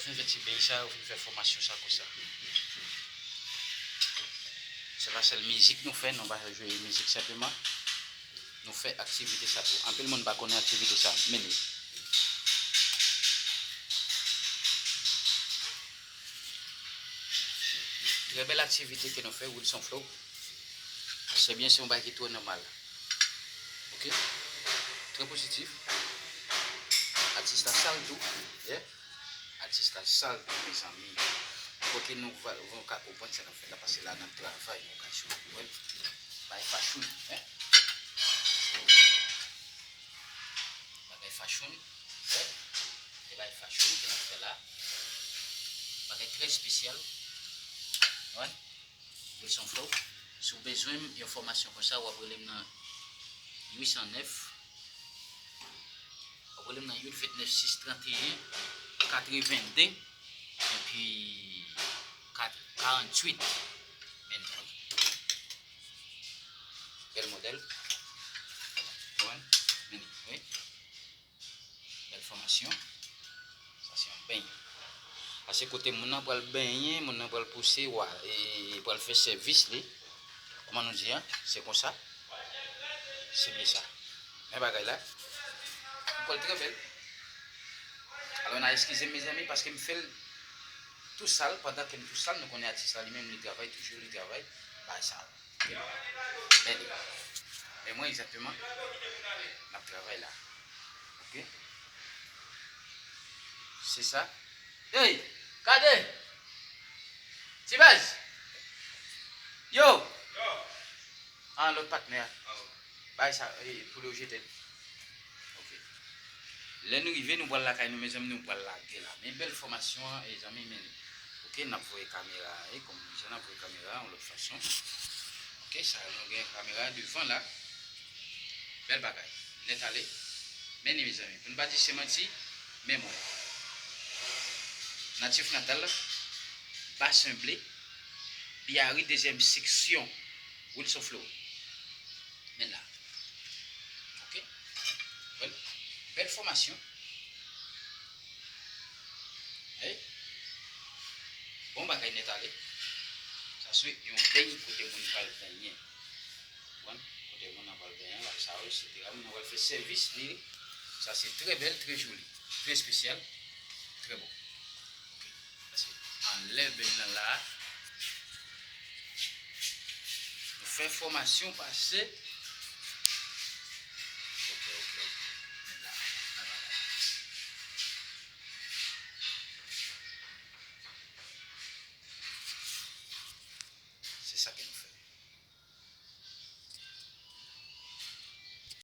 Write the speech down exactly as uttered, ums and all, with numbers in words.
Vin fè ti beny sa, yo vin fè fòmasyon sa konsa. Se pa sèl mizik nou fè, nou pa jwe mizik senpleman. Nou fè aktivite sa tou. Anpil moun pa konnen aktivite sa. Men li. Trè bèl aktivite ke nou fè, Wilson Flow. Se byen, se yon bagay ki twò nòmal. Ok? Trè pozitif. Atis la sal tou. Yeah. Atis la sal tou, mezanmi. Pou ke nou va, nou ka konprann sa n ap fè la, paske la n ap travay nan okazyon. Wè. Bay fachou, hein? Bagay fachou, wè. Se bay fachou ke n ap fè la. Bagay trè espesyal. Wè. Wilson Flow. Si w bezwen yon fòmasyon konsa, w ap rele m nan uit san nèf. W ap rele m nan uit vennèf sis tranteyen katrevennen epi kat-, karanntuit. Men li. Bèl modèl. Konprann? Men li, wi. Bèl fòmasyon. Sa se yon beny. Sa se kote moun nan pral benyen, moun nan pral pouse, wa, e pral fè sèvis li. Kòman nou di a? Se konsa. Se byen sa. Men bagay la. Yon kòl trè bèl. Alò, n a eskize m, mezanmi, paske m fè l tou sal, pandan ke m tou sal, nou konnen atis la li menm, li travay toujou, li travay, bagay sa. Men li. Men mwen, egzakteman, n ap travay la. Ok? Se sa. Hey! Gade! Ti baz! Yo! Ah, lòt patnè a. Bay sa, e, pou yo jete l. Ok. Lè nou rive, nou pral lakay nou, mezanmi, nou pral lage la. Men bèl fòmasyon an, e zanmi, men. Ok, n ap voye kamera, e, kòm jan n ap voye kamera, yon lòt fason. Ok, sa, nou gen kamera devan la. Bèl bagay. Nèt ale. Men li, mezanmi. Pou n pa di se manti, men mwen. Natif natal, Basen Ble, Byari, dezyèm seksyon, Wilson Flow. Men la. Ok? Bèl, bèl fòmasyon. Hey. Bon bagay nèt ale. Sa se yon beny kote moun pral benyen. Konprann? Kote moun nan pral benyen, bagay sa yo, etsetera. Moun nan pral fè sèvis li. Sa se trè bèl, trè joli, trè espesyal, trè bon. Ok. Sa se anlè beny lan la. Nou fè fòmasyon pase.